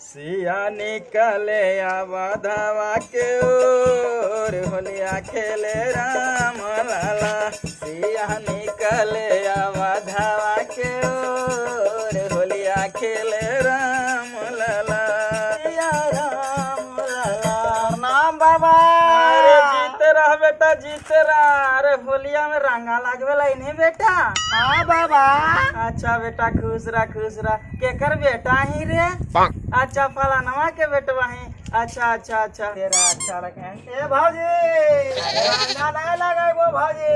सिया निकले आवा के ओर, होलिया खेले राम लाला। सिया निकले आवा के ओर, होलिया खेले राम लाला। सिया राम लाला। प्रणाम बाबा। अरे जीते रह बेटा, जीते रह। अरे होलिया में रंगा लागवेला इन्हें बेटा। हाँ बाबा। अच्छा बेटा, खुश रह, खुश रह। केकर बेटा ही रे? अच्छा, फलानवा के बेटवा ही। अच्छा अच्छा अच्छा, तेरा अच्छा रखे। ए भाजी, रंगा नहीं लगाइबो भाजी?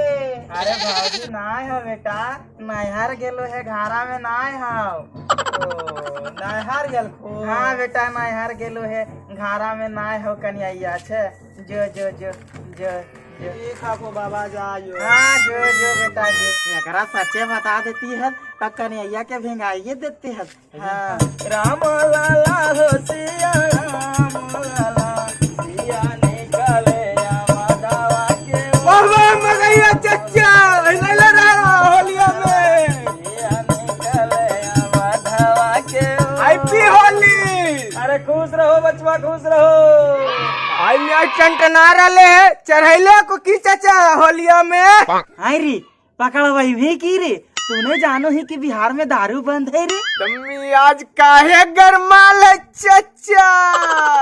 अरे भाजी नाय हो बेटा, नैहर गेलो है, घारा में नाय हो। ओ, नैहर गेल खो? हाँ बेटा, नैहर गेलो है, घारा में नाय हो। कन्हैया छे, जो जो जो जो जो। ठीक है बाबा, जाइयो। हाँ, जो जो बेटा जो। एकरा सच्चे बता देती है तो कन्हैया के भिंगाइए देती है। हाँ। राम लाला हो सिया राम लाला, सिया निकले आवा दावा के वाह वाह मगैया चचा, लैला रहा होलिया में। सिया निकले आवा धावा के हैप्पी होली। अरे खुश रहो बचवा, खुश रहो। आई टंटना रहे है, चढ़ैले को की चचा होलिया में? आई रे, पकड़वाई भी की रे? तूने जानो ही कि बिहार में दारू बंद है रे। तम्मी आज काहे गरमाल है चचा?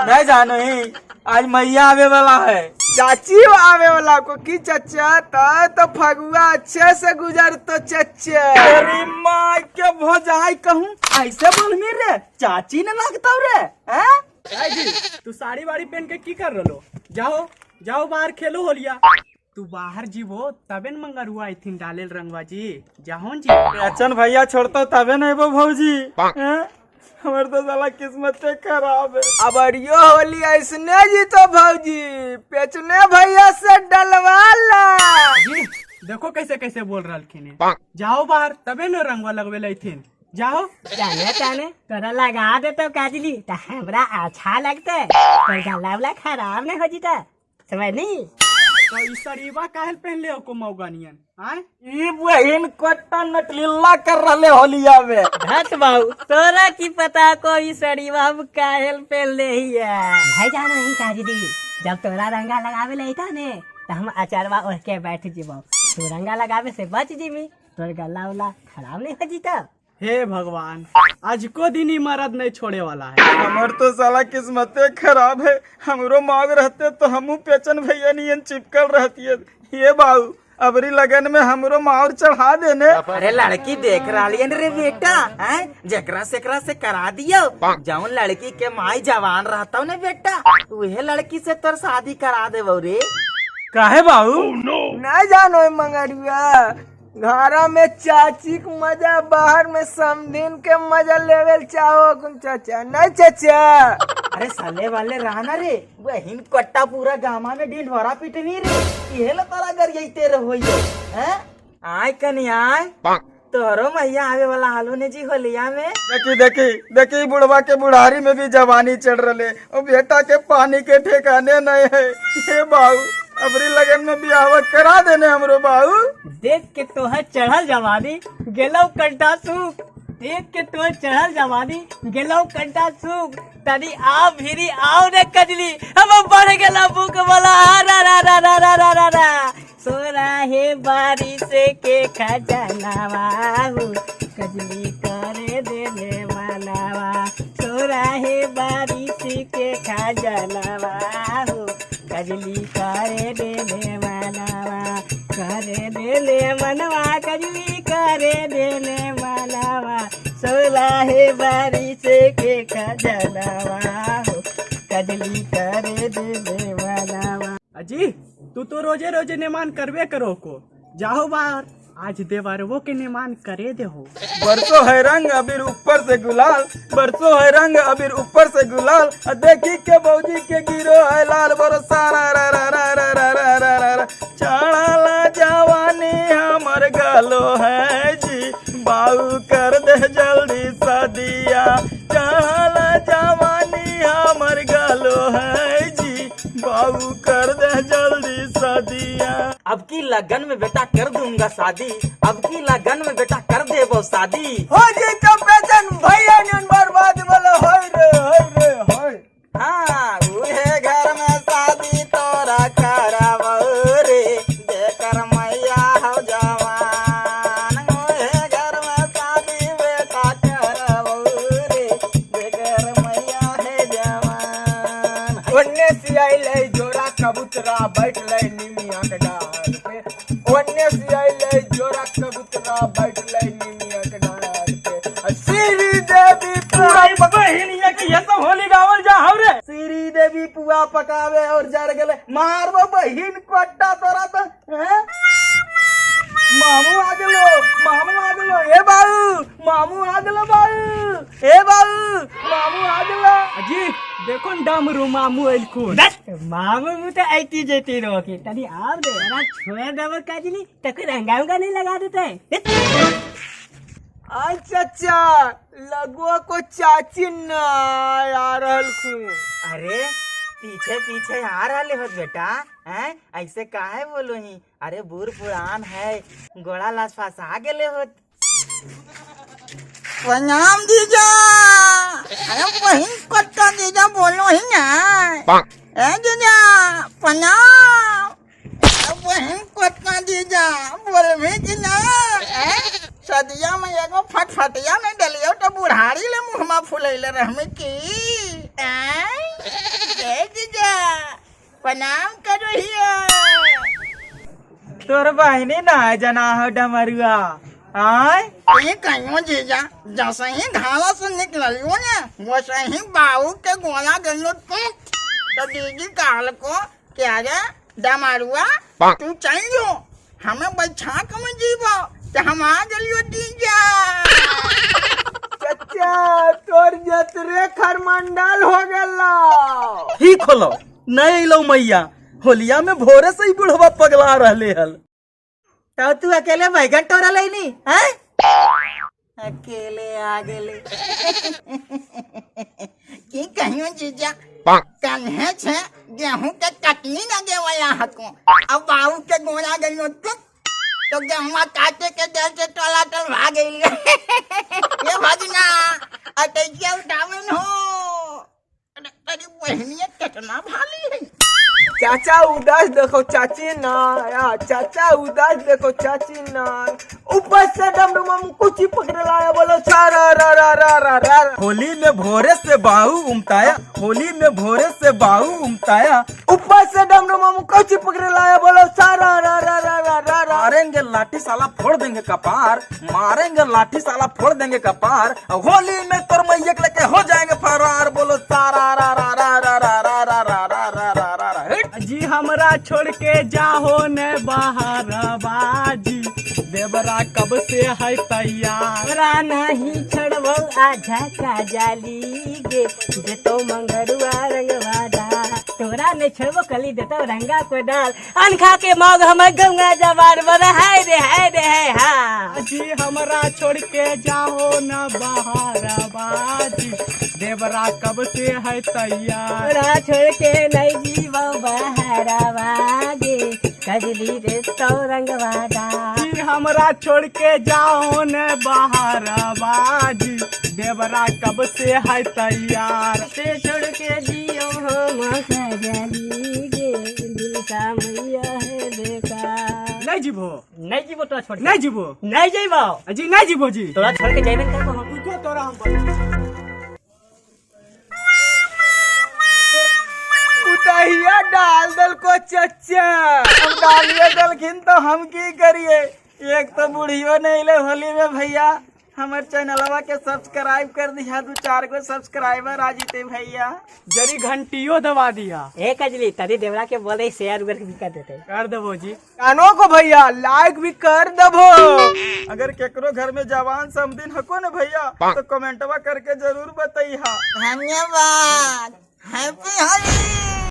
नहीं जानो ही, आज मैया आवे वाला है। चाची आवे वाला को की चचा? तो फगुआ अच्छे से गुजर तो चचा। अरे माँ के भौजाई, कहूँ ऐसे बोल मी रे, चाची ने लगता रे हैं? जी, तू साड़ी वाड़ी पहन के की कर रहो? जाओ जाओ, बाहर खेलो होलिया। तू बाहर जीवो तबे न मंगरुआ आई डालेल रंगवा जी। जाहो जी। अचन भैया छोड़तो तबे नहीं वो भौजी हैं? हमर तो साला किस्मत खराब है। अब अरियो होली ऐसने जी तो भौजी पेचने भैया से डलवा ला। जी देखो, कैसे कैसे बोल रहा है। जाओ बाहर तबे न रंगवा लगवे लैथिन, जाओ। जाने ताने तोरा लगा देतो काजली तो हमरा अच्छा लगते, पर गला वाला खराब नहीं हो जीता, समझनी? तो ई सड़ीवा काहे पहन ले को मौगानियन आय? ई बहिन कोटा नटलीला कर रहले होलिया में। धत बाऊ, तोरा की पता को ई सड़ीवा हम काहेल पहन ले हिया। भाई जानो ही काजली, जब तोरा रंगा लगावे लेता ने तो हम अचारवा ओढ़ के बैठ जीबो, तू रंगा लगावे से बच जीबी, तोर गला वाला खराब नहीं हो जीता। हे भगवान, आज को दिन ही मरद नहीं छोड़े वाला है। हमर तो साला किस्मते खराब है। हमरो मांग रहते तो हमू पेचन भैया नियन चिपकल रहती है। ये बाऊ, अबरी लगन में हमरो माउर चढ़ा देने। अरे लड़की देख रहा रे बेटा, हैं? जेकरा सेकरा से करा दियो। जौन लड़की के माई जवान रहता ने बेटा, उहे लड़की से तोर शादी करा देबो रे। काहे बाऊ? नहीं जानो मंगरुआ, घरा में चाची के मजा, बाहर में समधिन के मजा लेवल चाहो कुन चाचा? नहीं चाचा। अरे साले वाले रहना रे, बहिन कट्टा पूरा गामा में ढिंढोरा पिटवी रे। इहे ला तारा गरियाइते रहो यो हैं? आय कनी आय, तोहरो मैया आवे वाला हालो ने जी होलिया में। देखी देखी देखी, बुढ़वा के बुढ़ारी में भी जवानी चढ़ रहे और बेटा के पानी के ठिकाने नहीं है। ये बाऊ, अबरी लगन में बियाह करा देने हमरो बाऊ। देख के तोहर चढ़ल जवानी गेलौ कंटा सूख, देख के तोहर चढ़ल जवानी गेलौ कंटा सूख, तनी आओ भिरी आओ रे कजली, हम बढ़ गेला बुक वाला रा रा रा रा रा रा रा रा। सोरा हे बारिश के खजानावा हो, कजली करे देने वालावा। सोरा हे बारिश के खजानावा हो, कजली करे देने वालावा, करे देने मनवा, कजली करे देने वालावा। सोला हे बारिश के खजानावा हो, कजली करे देने वालावा। अजी, तू तो रोजे रोजे नेमान करवे करो को। जाओ बाहर, आज देवरवो के नेमान करे देहो। बरसो है रंग अबीर ऊपर से गुलाल, बरसो है रंग अबीर ऊपर से गुलाल, आ देखी के बौजी के गिरो है लाल। बरसा रा रा रा रा रा रा रा रा रा रा। चढ़ला जवानी हमर गलो है जी, बाऊ कर दे जल्दी सदिया। चढ़ला जवानी हमर गलो है जी, बाऊ कर दे जल्दी सदिया। अब की लगन में बेटा कर दूंगा शादी, अब की लगन में बेटा कर देबो शादी। हो जी तो बेचन भैया नियन बर्बाद बोलो, होय रे होय रे। कबूतरा बैठले निमिया के डाल पे, ओने से अइले जोरा कबूतरा बैठले निमिया के डाल पे। आ श्री देवी पूरा पूरा बहिनिया के ये सब होली गावल जा हमरे। श्री देवी पुआ पकावे और जर गेले मारबो बहिन कोट्टा तोरा तो हैं? मामू आ गेलो, मामू आ गेलो, ए बाबू मामू आ गेलो बाबू, ए बाबू मामू आ गेलो। अजी देखो न डमरू मामू एलखुन। बस मामू मुँह तो ऐती जेती रोकी तनी आव दे अरे छोड़ देबो कजली तो कोई रंगा उंगा नहीं लगा देते। आज चाचा लगुआ को चाची ना आ रहल खून। अरे पीछे पीछे आ रहा हो बेटा, हैं ऐसे काहे बोलो ही? अरे बूढ़ पुरान है, गोड़ा लाश फंसा गेले होत। प्रणाम जीजा। अरे बहिन कट्टा जीजा बोलो ही ना। ए जीजा प्रणाम। अरे बहिन कट्टा जीजा बोलबे कि ना? ए सदिया में एगो फटफटिया नहीं डलियो तो बुढ़ारी ले मुहमा फुलैले रहमे की। ए ए जीजा प्रणाम करो हिया। तोर बहिनी ना जना हो डमरुआ आय। ये कहियो जीजा जैसे ही घाला से निकलियो ना वैसे ही बाबू के गोला गलो तो दीदी कहल को क्या रे डमारुआ तू चाहियो हमें बैठा के में जीवो तो हम आ गलियो जीजा। चाचा तोर जतरे खरमंडल हो गेला। ही खोलो नहीं अलो मैया, होलिया में भोरे से ही बुढ़वा पगला रहले हल। तो तू अकेले बैगन टोरा लेनी हैं? अकेले आ गेले। की कहियो जीजा कन्हे छे गेहूं के कटनी ना गेवला हको अब बाबू के गोला गलियो तू तो गेहुआ काटे के डर से टोला टल भाग गइल। ये भगना अटैया उठावन हो। अरे तेरी बहनिया कितना भाली है। चाचा उदास देखो चाची ना या, चाचा उदास देखो चाची ना, ऊपर से डमरू मामू कुछ ही पकड़ लाया बोलो सारा रा रा रा रा रा। होली में भोरे से बाहू उमताया, होली में भोरे से बाहू उमताया, ऊपर से डमरू मामू कुछ ही पकड़ लाया बोलो सारा रा रा रा रा रा रा। मारेंगे लाठी साला फोड़ देंगे कपार, मारेंगे लाठी साला फोड़ देंगे कपार, होली में तोर मैया के लेके हो जाएंगे फरार बोलो सारा रा रा रा रा रा रा रा रा रा रा रा रा रा। हिट। जी हमरा छोड़ के जाहो ने बाहर बाजी, देवरा कब से है तैयार। तोरा नहीं छोड़बो आझा का जाली गे देतो मंगरुआ रंगवा डाल। तोरा नहीं छोड़बो कली देतो रंगा को डाल। अनखा के मौग हमर गंगा जवार बन हाय रे हाय रे हाय हा। जी हमरा छोड़ के जाहो न बाहर बाजी, देवरा कब से है तैयार। तोरा छोड़ के नहीं जीवो बहरवा गे कजली देतो रंगवा डाल। जी हमरा छोड़ के जाओ न बाहर बाजी, देवरा कब से है तैयार। से छोड़ के जियो हम कजली गे दिल का मैया है बेकार। नहीं जीवो नहीं जीवो तोरा छोड़ के। नहीं जीवो नहीं जीवो जी नहीं जीवो जी तोरा छोड़ के जाइबे का हम। रुको तोरा हम बोल। उतहिया डाल दल को चचा। अब डालिए दलखिन तो हम की करिए, एक तो बुढ़ियो नहीं ले होली में भैया। हमर चैनलवा के सब्सक्राइब कर दिया, दू चार गो सब्सक्राइबर आ जीते भैया। जरी घंटियो दबा दिया। ए कजली तरी देवरा के बोले शेयर उगर भी कर देते। कर देबो जी। कानो को भैया लाइक भी कर दबो। अगर केकरो घर में जवान समदिन हको न भैया तो कमेंटवा करके जरूर बतैहा। धन्यवाद। हैप्पी होली।